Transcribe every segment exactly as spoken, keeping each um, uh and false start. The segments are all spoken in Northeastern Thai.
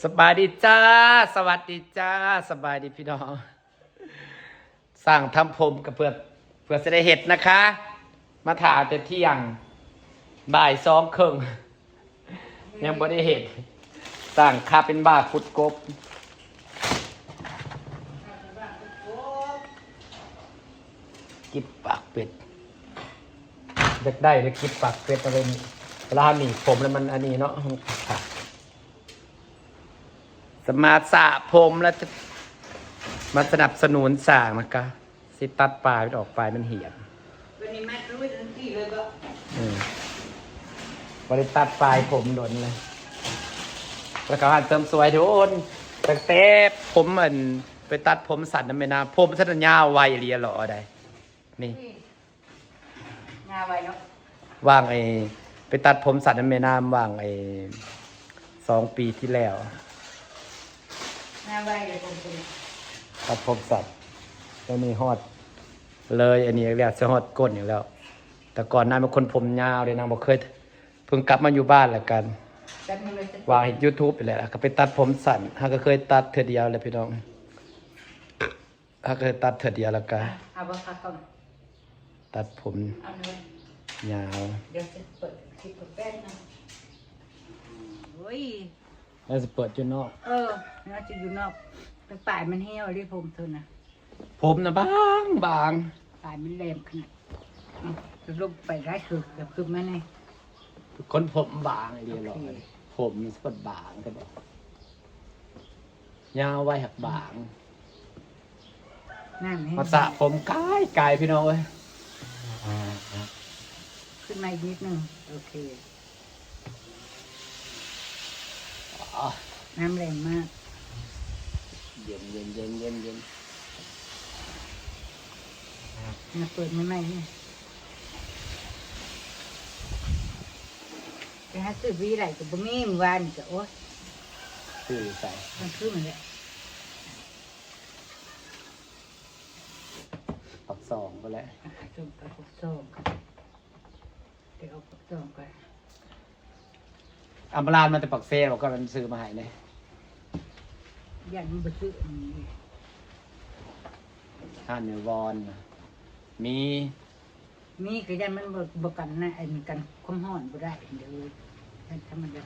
สบายดีจ้า สวัสดีจ้า สบายดีพี่น้อง สั่งทำผมกับเพื่อน เพื่อจะได้เห็ดนะคะ มาถ่าแต่เที่ยง บ่ายสองครึ่ง ยังบ่ได้เห็ด สั่งคาเป็นบ้าขุดกบ กิบปากเป็ด อยากได้เลยกิบปากเป็ดอะไรนี่ เวลาหนีบผมแล้วมันอันนี้เนาะ มันขาด สมาสระผมแล้วจะมาสนับสนุนสร้างนะคะ สิตัดปลายมันออก ปลายมันเหี่ยม วันนี้มาด้วยทั้งที่เลยก็ อืม บ่ได้ตัดปลายผมโดนเลย แล้วก็ร้านเสริมสวยทุกคน ตั้งแต่ผมอันไปตัดผมสั้นนั่นไม่นาน ผมสั้นยาวไวอีหลีหล่อได้ นี่ งาไวเนาะ ว่างไอ้ ไปตัดผมสั้นนั่นแม่น้ำว่างไอ้ สองปีที่แล้ว งาไวเลยผมเป็น ตัดผมสั้น แล้วนี่ฮอด เลยอันนี้เรียกจะฮอดก้นอยู่แล้ว แต่ก่อนนั้นเป็นคนผมยาวเลยนางบอกเคย เพิ่งกลับมาอยู่บ้านแล้วกัน จัดมาเลยจัด วางเฮ็ดยูทูบไปแหละ แล้วก็ไปตัดผมสั้น หาก็เคยตัดเทื่อเดียวเลยพี่น้อง หาก็เคยตัดเทื่อเดียวแล้วก็ เอาบ่คะก่อน ตัดผม เอาเลย ยาว เดี๋ยวจะเปิดคลิปกับแป้งนะ โอ้ย แล้วจะเปิดอยู่นอก เออ น่าจะอยู่นอก ไปปลายมันเหี่ยวดิผมเธอนะ ผมนะบางบาง ปลายมันแหลมขนาด อืมจะลงไปได้คือแบบคือมาใน คนผมบางอีหลีหรอ โอเค ผมมันสะบัดบางก็บอก ยาวไว้หักบาง นั่นไง มาสระผมไกลๆพี่น้องเอ้ย ขึ้นมาอีกนิดนึง โอเค อ๋อ น้ำแรงมาก เย็นเย็นเย็นเย็นเย็น มาเปิดใหม่ๆเนี่ย ไปหาซื้อวีไรก็บ่มีมื้อวานนี่ก็โอ๊ย คือใส่ มันคือมันแหละ ปักสองก็แล้ว อ่ะส่งไปปักสองกัน ไปเอาปักสองกัน อัมบาลานมาแต่ปักเซบอกก็มันซื้อมาให้เนี่ย ย่านมันบ่ซื้ออันนี้ ห้านนิวอนน่ะ มี มีก็ย่านมันบ่ บ่กันนะ ไอ้มันกันความร้อนบ่ได้เด้อ ย่านธรรมดา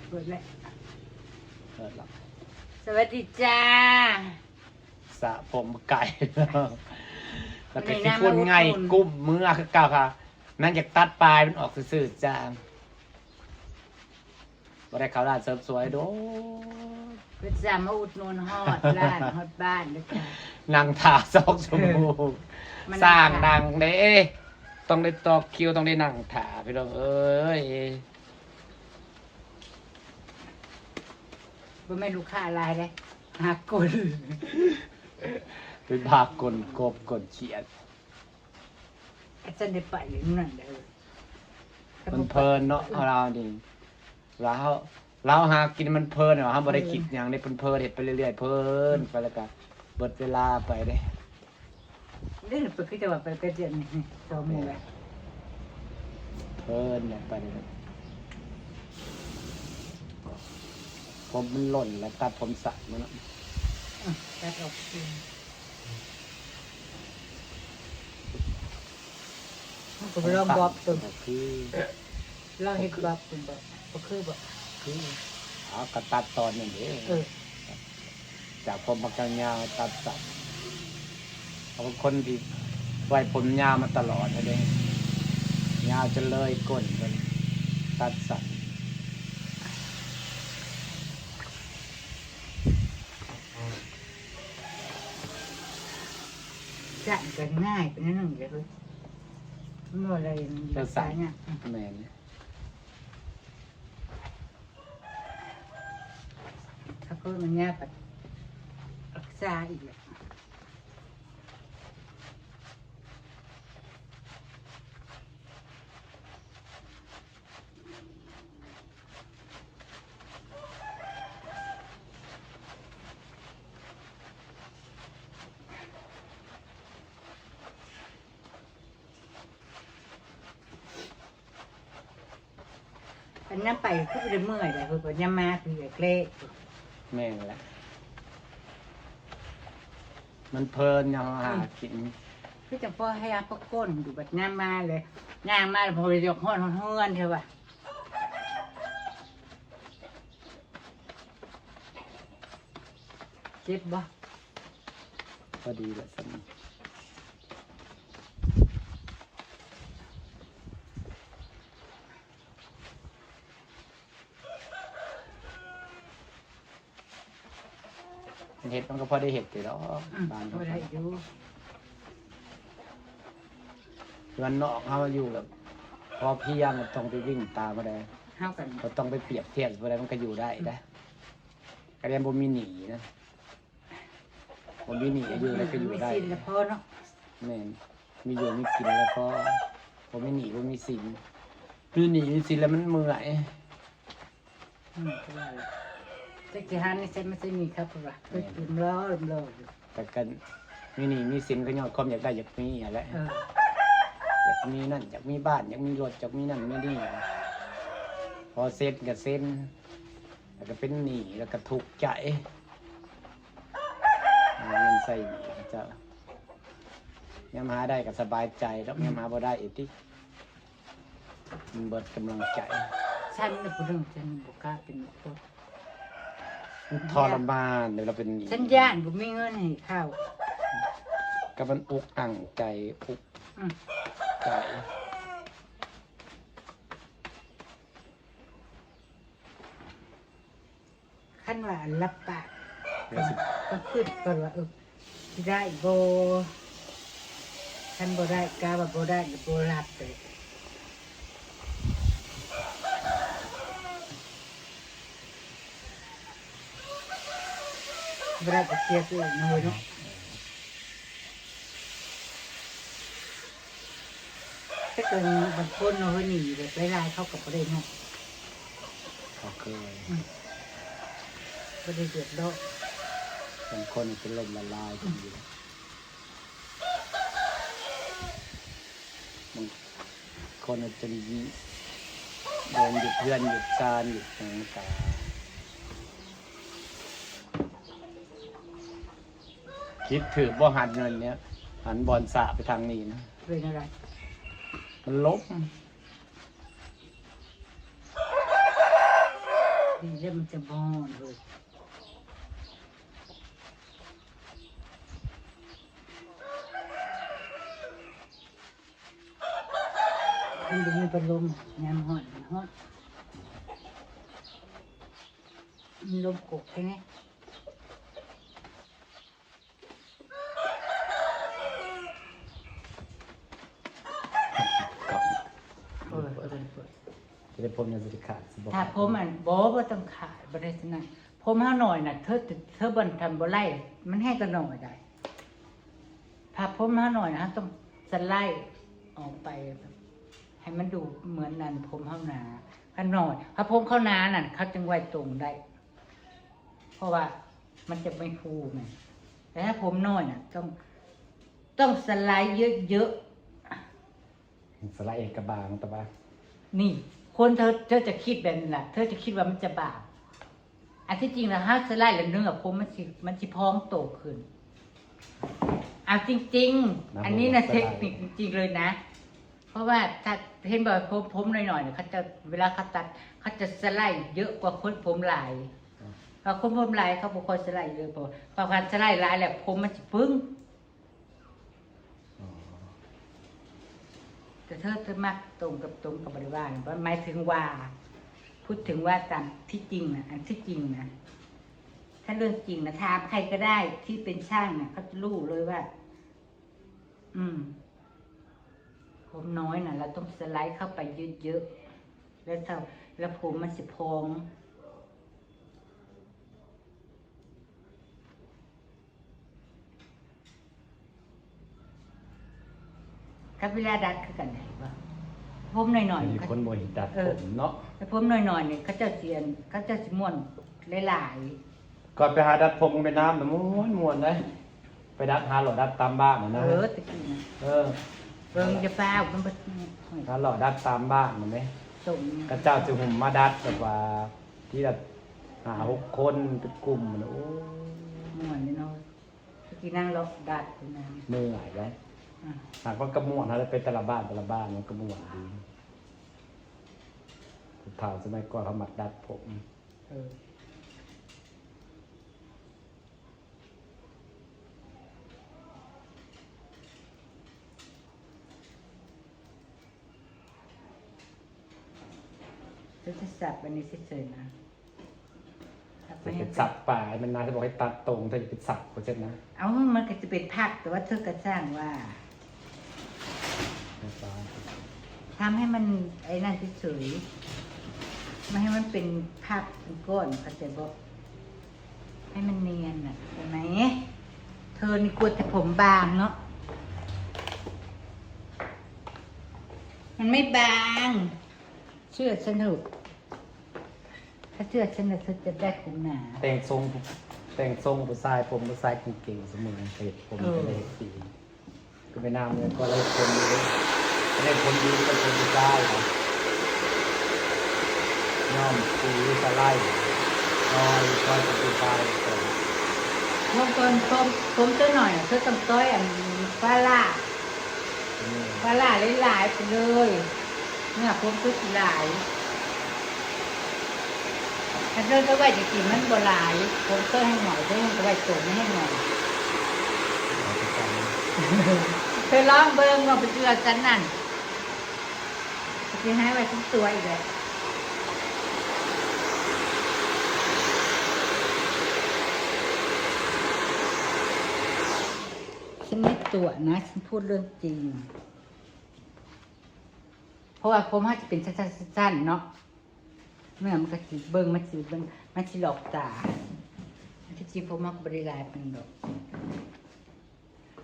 เปิดแล้ว เปิดละ สวัสดีจ้า สระผมไก่ แล้วก็ขี้ฝุ่นไง วันนี้นะมาอุดหนุน กุ้มมือคือเก่าค่ะ นั่นอยากตัดปลายมันออกซื่อๆจ้า บ่ได้เข้าร้านเสริมสวยโดด เพิ่นจะมาอุดหนุนฮอดร้านฮอดบ้านเด้อจ้ะ นั่งถ่าสองชั่วโมง มานั่งถ่า สร้างนั่งเด้ ต้องได้ต่อคิว ต้องได้นั่งถ่า พี่น้องเอ้ย บ่แม่นลูกค้าหลายเด้ หากล เป็นบ้ากลกบกลเขียด อาจารย์ได้ไปอยู่นั่นเด้อ มันเพลินเนาะ เรานี่ เรา เราหากินมันเพลินเนาะ เราบ่ได้คิดหยังเด้ เพลินๆ เฮ็ดไปเรื่อยๆ เพลินไปแล้วก็เบิดเวลาไปเด้ เด้อ ไปคือจะว่าไปกระเจียนนี่ สองหมู่แหละ เพลินเนี่ยไปเลย ผมมันหล่นแล้วตัดผมสั้นมาเนาะ อ่ะ ตัดออกเอง มันก็ไปลองบอบตัว คือ ลองเฮ็ดบอบตัวบ่ บ่คือบ่ คือ เอาก็ตัดตอนนั่นเด้ เออ จากผมมากลางยาวตัดสั้น เอาเป็นคนที่ไว้ผมยาวมาตลอดนะเด้ ยาวจนเลยก้นจนตัดสั้น สั้นก็ง่ายไปนิดนึงเด้อ มันบ่อะไรมัน ก็สั้น ยาก แม่น ถ้าเพิ่มมันยากไปรักษาอีกอะ ยามไปคือบ่ได้เมื่อยเลย เพิ่นว่ายามมาคืออยากแล แม่นแหละ มันเพลินยามเฮาหา อืม กิน คือจั่งพอให้หาพักก้นอยู่ บัดยามมาเลย ย่างมาแล้วพอไปยกฮอดเฮือนเถอะว่ะ เจ็บบ่ พอดีละซั่น เฮ็ดมันก็พอได้เฮ็ดอยู่ดอก อืม บ้าน พอได้อยู่ บ้านนอกเฮาอยู่แบบ พอเพียง ต้องไปวิ่งตามบ่ได้ เฮากัน บ่ต้องไปเปรียบเทียบบ่ได้ มันก็อยู่ได้นะ ก็ยังบ่มีหนี้นะ บ่มีหนี้ก็อยู่แล้วก็อยู่ได้ มีสินแล้วพอเนาะ แม่น มีอยู่มีกินแล้วพอ บ่มีหนี้บ่มีสิน มีหนี้มีสินแล้วมันเมื่อย อืม ก็ว่าแหละ จักสิหาในไสมาใช้หนี้ครับ เพิ่นว่า แม่น เพิ่นกินรอรออยู่ แต่กันมีหนี้มีสินก็ย้อนความอยากได้อยากมีนั่นแหละ เออ อยากมีนั่น อยากมีบ้าน อยากมีรถ อยากมีนั่นมีนี่ พอเซ็นก็เซ็น แล้วก็เป็นหนี้ แล้วก็ทุกข์ใจ เอาเงินใส่หนี้เขาเจ้า ยามหาได้ก็สบายใจดอก อืม ยามหาบ่ได้อีกติ มันเบิดกำลังใจ ฉันน่ะผู้หนึ่ง ฉันบ่กล้าเป็นคน มันทรมาน เดี๋ยวเราเป็นหนี้ ฉันย้านบ่มีเงินให้เขา ก็มันอกอั้งใจ อก อืม ใจ คันว่ารับปาก ก็สิ ก็คิดก่อนว่า เออ สิได้บ่ คันบ่ได้ กะว่าบ่ได้ ก็บ่รับเลย บ่ได้ก็เสียตัวเองนะเว้ยเนาะ แต่ก็บางคนเนาะเฮ้ย หนี้แบบหลายๆ เขาก็บ่ได้เนาะ เขาเคย อืม บ่ได้เดือดร้อน บางคนเป็นลมละลายกันอยู่ บางคนจนโดนยึดเฮือนยึดซานยึดหยังตาย คิดถือบ่หันเงินเนี่ย หันบอลสะไปทางนี้นะ เป็นอะไร มันล้ม ดีแล้วมันจะบ่อนเลย มันบ่มีพัดลม ยามฮ้อนมันฮ้อน มันลมโกกแค่นี้ เออ เออ จะได้ผมยังสิขาดสิบ่ ถ้าผมอัน บ่ บ่ต้องขาด บ่ได้สินะ ผมเฮาน้อยน่ะ เธอ เธอบ่ทันบ่ไล่ มันแฮงก็น้อยได้ ถ้าผมเฮาน้อยน่ะ เฮาต้องสไลด์ออกไป ให้มันดูเหมือนนั่น ผมเฮาหนา คันน้อย ถ้าผมเขาหนานั่น เขาจึงไว้ตรงได้ เพราะว่ามันจะไม่ฟูไง แต่ถ้าผมน้อยน่ะ ต้อง ต้องสไลด์เยอะๆ สไลด์เองก็บาง แต่ว่า นี่ คนเธอ เธอจะคิดแบบนั้นล่ะ เธอจะคิดว่ามันจะบาง อันที่จริงแล้ว ถ้าสไลด์แล้วเนื้อผมมันสิ มันสิพองโตขึ้น เอาจริงๆ นะ อันนี้นะ ผมว่า เทคนิคจริงๆเลยนะ เพราะว่าถ้าเห็นบ่ ผม ผมน้อยๆเนี่ย เขาจะ เวลาเขาตัด เขาจะสไลด์เยอะกว่าคนผมหลาย อืม เพราะคนผมหลายเขาบ่ค่อยสไลด์เยอะ เพราะ เพราะการสไลด์หลายแล้วผมมันสิปึ้ง อ๋อ แต่เธอ เธอมักตรงกับตรงกับบริวาร หมายถึงว่า พูดถึงว่าตามที่จริงนะ อันที่จริงนะ ถ้าเรื่องจริงนะ ถามใครก็ได้ที่เป็นช่างนะ เขาจะรู้เลยว่า อืม ผมน้อยนะ เราต้องสไลด์เข้าไปเยอะๆ แล้วเท่า แล้วผมมันสิพอง กับเวลาดัดคือกันได้บ่ ผมน้อยๆ มีคนบ่เห็นดัด เออ ผมเนาะ แต่ผมน้อยๆ นี่เขาเจ้าสิอัน เขาเจ้าสิม่วนหลายๆ ก่อนไปหาดัดผมไปน้ำนะ ม่วนๆ เลย ไปดัด หาหล่อดัดตามบ้านนะนะ เออ ตะกี้นะ เออ เบิ่งจะฟ้าว มันบ่ หาหล่อดัดตามบ้านนะแม่ สมเนี่ย กระเจ้าจะหุ่มมาดัดแบบว่า ที่ละห้าหกคนเป็นกลุ่มนะ โอ้ ม่วนเลยเนาะ ไปกินนั่งเลาะดัดอยู่นั่น เมื่อยเลย อ่ะ หากว่ากระม่วนเขาได้ไปแต่ละบ้านแต่ละบ้านมันกระม่วนดี ผู้เฒ่าสมัยก่อนเขามักดัดผม เออ เธอจะสับอันนี้เฉยๆนะ สับไป จะ ให้ ไปสับปลายมันนะ จะบอกให้ตัดตรง เธอจะไปสับเขาเช่นนะ เอ้า มันก็จะเป็นผัก แต่ว่าเธอก็สร้างว่า ไม่ต้อง ทำให้มันไอ้นั่นเฉยๆ ไม่ให้มันเป็นผักเป็นก้อน เข้าใจบ่ ให้มันเนียนน่ะ เห็นไหม เธอนี่กลัวแต่ผมบางเนาะ มันไม่บาง เชื่อฉันเถอะ ถ้าเชื่อฉันนะเธอจะได้ผมหนา แต่งทรง แต่งทรงผู้ชาย ผมผู้ชายเก่งๆ เสมอ เห็นผม เออ จะได้เห็นสี ก็ไปนำเงินก็เลยคนดี ก็เลยคนดี ก็คนดีได้เหรอ ย่อมสีสไลด์ ซอย ซอยเป็นสีฟ้าเลย เมื่อก่อนผม ผมตัวหน่อยอะ เธอต้องซอยอันฟ้าล่า อืม ฟ้าล่าหลายๆ ไปเลย เนี่ยผมคือสิหลาย อันเธอก็ไว้จะกินมันบ่หลาย ผมเธอให้หน่อย เธอก็ไว้โตไม่ให้หน่อย เธอลองเบิ่งว่าไปเชื่อฉันนั่น สิให้ไว้ทุกตัวอีกเลย ฉันไม่ตัวนะ ฉันพูดเรื่องจริง เพราะว่าผมเขาจะเป็นสั้นๆ เนาะ เมื่อมันก็สิเบิ่ง มันสิเบิ่ง มันสิหลอกตา ที่จริงผมมันก็บ่ได้หลายปานนั้นดอก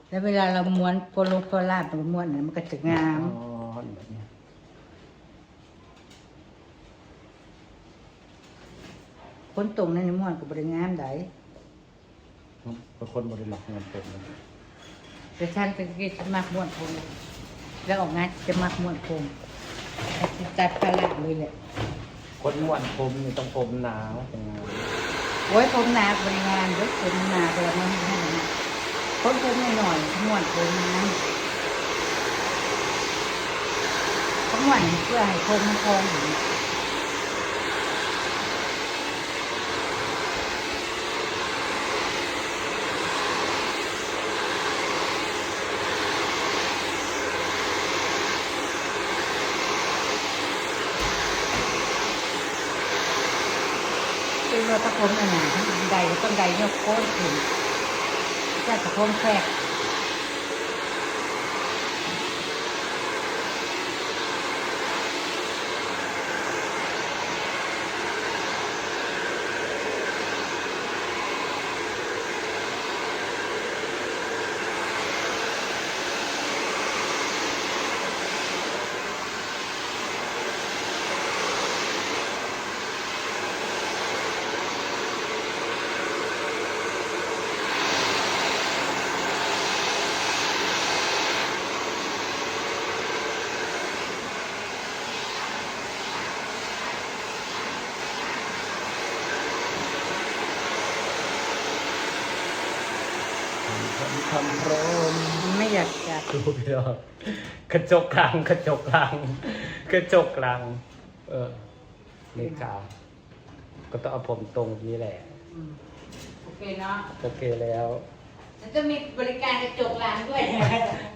แล้วเวลาเราม้วนโปโลโปลาดมันม้วนน่ะ มันก็จะงาม อ๋อ แบบนี้ คนตรงนั้นนี่ม้วนก็บ่ได้งามใด บางคนบ่ได้มักม้วนผมนะ แต่ฉันเป็นที่ฉันมักม้วนผม แล้วออกงานจะมักม้วนผม แต่สิตัดภาระเลยแหละ คนม้วนผมนี่ต้องผมหนาจังงาม โอ้ย ผมหนาบ่ได้งามเด้อ ผมหนาแต่ว่ามันให้มัน คนผมน้อยๆ ม้วนผมนะ เขาม้วนเพื่อให้ผมมันพองอยู่ คือว่าถ้าผมหนาๆ มันได้ก็ต้องได้ยกโค้นขึ้น จะตะโค้นแทรก ทำทำพร้อม มันไม่อยากจับ ดูพี่น้อง กระจกหลัง กระจกหลัง กระจกหลัง เออ นี่ค่ะ ก็ต้องเอาผมตรงนี้แหละ อืม โอเคเนาะ โอเคแล้ว แล้วก็มีบริการกระจกหลังด้วย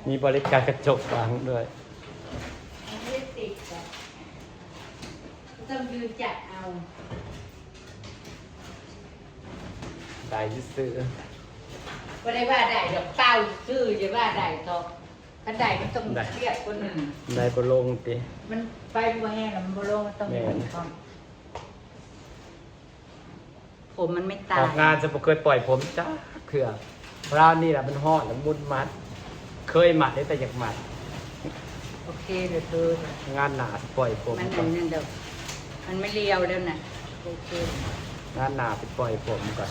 มีบริการกระจกหลังด้วย มันไม่ได้ติดอะ ก็ต้องยืนจับเอา ได้ซื่อ บ่ได้ว่าได้ดอก เป่าซื่อ อย่าว่าได้ดอก คันได้มันต้อง ได้ เรียกคนหนึ่ง ได้บ่ลงติ มันไปบ่แห้งแล้วมันบ่ลง มันต้อง แม่น มีความ ผมมันไม่ตาย ออกงานจะบ่เคยปล่อยผมจักเทื่อ คราวนี้ล่ะมันฮอดแล้วมุดมัด เคยมัดได้แต่อยากมัด โอเคเดี๋ยวเธอ งานหน้าสิปล่อยผม มัน ก่อน นั่นเดี๋ยว มันไม่เรียวแล้วน่ะ โอเค งานหน้าสิปล่อยผมก่อน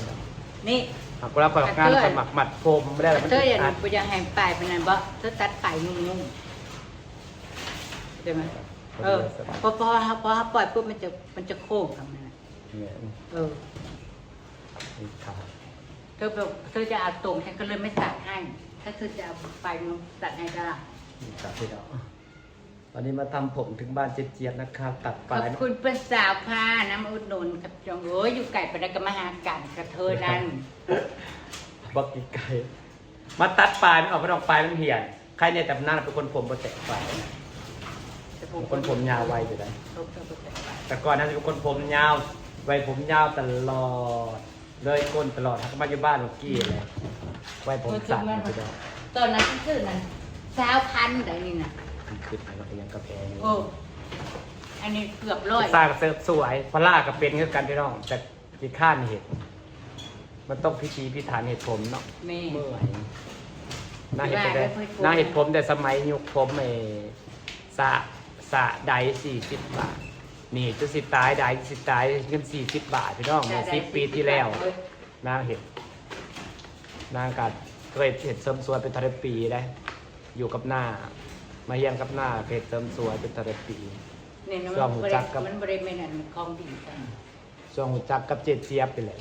นี่ หากเวลาไปออกงาน เธอ ก็มักมัดผมไม่ได้แล้ว มัน เธออย่า อึดอัด บ่อยากให้ปลายปานนั้นบ่ เธอตัดปลายนุ่มๆ ใช่ไหม เออ พอพอพอเขาปล่อยปุ๊บมันจะมันจะโค้งทำไม เนี่ย เออ นี่ค่ะ เธอแบบเธอจะเอาตรงฉันก็เลยไม่ตัดให้ ถ้าเธอจะเอาไปมันตัดให้ได้ นี่ค่ะพี่น้องตอนนี้มาทำผมถึงบ้านเจี๊ยบๆนะคะตัด ข ปลา อย บคุณเพื่อนสาวค่ะน้ำอุดหนุนครับจองโอ้ยอยู่ไก่ไปแล้วก็มาหากันกระเทยนั่น บักกี้ไก่มาตัดปลายมันออกมาดอกปลายมันเหี่ยนใครเนี่ยแต่นั้นเป็นคนผมบ่แตกปลาย แต่ผ ผม มคนผมยาวไวอยู่นะ เขาก็บ่แตกปลาย แต่ก่อนนั้นเป็นคนผมยาวไว้ผมยาวตลอด เลยก้นตลอดหากมาอยู่บ้านเมื่อกี้เลยไว้ผมสั้นนะพี่น้อง ตอนนั้นที่ซื้อนั้นสาวพันได้นี่นะ มันคืออะไรยังกาแฟอยู่ โอ้อันนี้เกือบร้อย สร้างเสริมสวยพล่าก็เป็นคือกันพี่น้องแต่ที่ข้านเห็นมันต้องพิธีพิถันเหตุผลเนาะ แม่ เมื่อยน่าเห็นแต่ ได้ไม่ค่อยคุ้ม น่าเห็นผมแต่สมัยยุคผมไอ้สะสะใดสี่สิบบาท นี่จะสิตายใดสิตายเงินสี่สิบบาทพี่น้องเมื่อสิบปีที่แล้ว นางเห็นนางก็เคยเห็นเสริมสวยเป็นเทอราปีได้ อยู่กับหน้า มาเฮียนกับหน้าเพจเสริมสวยเป็นเทอราปี เนี่ยนะ ช่วงหูจักกับ มันบริเวณนั้นของดีกัน ช่วงหูจักกับเจเจี๊ยบไปเลย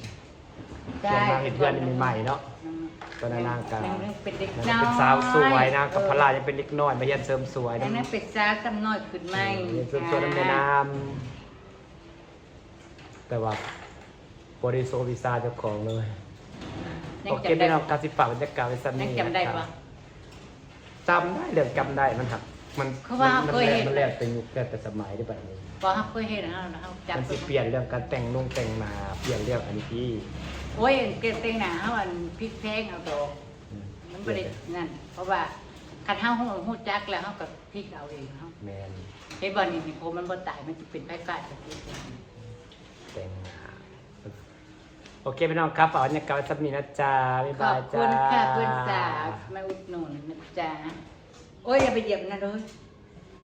ใช่ ช่วงนางเห็นเพื่อนใหม่ๆเนาะ อืม ตอนนั้นนางก็ ยังเป็นเด็ก นาง น้อย เป็นสาวสวยนางกับพล่ายังเป็นเด็กน้อยมาเฮียนเสริมสวย อันนั้นเป็นสาวจำน้อยขึ้นใหม่ เออเสริมสวยน้ำแม่น้ำแต่ว่าบริโซวิซาเจ้าของเลย ยัง โอเค จำได้ พี่น้องกาสิฝากบรรยากาศไว้สั้น ยัง นี้ จำได้ นะครับ ปะ จำได้เรื่องจำได้มันหักมัน เขาว่า มัน เคยเห็น มันแล้วแต่ยุคแล้วแต่สมัยได้แบบนี้ บอกเขาเคยเห็นเขาเขาจับ มันสิเปลี่ยนเรื่องการแต่งนุ่งแต่งหน้าเปลี่ยนเรื่องอันนี้ที่ โอ้ยเก็บเต็งหนาเขาอันพลิกแพงเอาดอก อืม มันบรินั่น เพราะว่าคันเขาหูจักแล้วเขาก็พลิกเอาเองเขา แมน เห็นบ่นี่นี่ผมมันบ่ตายมันจะเป็นไฟฟ้าสถิต แต่งหน้าโอเคพี่น้องครับฝากบรรยากาศไว้สักนิดนะจ๊ะบ๊าย ขอ บาย บ จ้า คุณค่ะเพื่อนสาวมาอุดหนุนนะจ๊ะ โอ้ยอย่าไปเหยียบนะเลย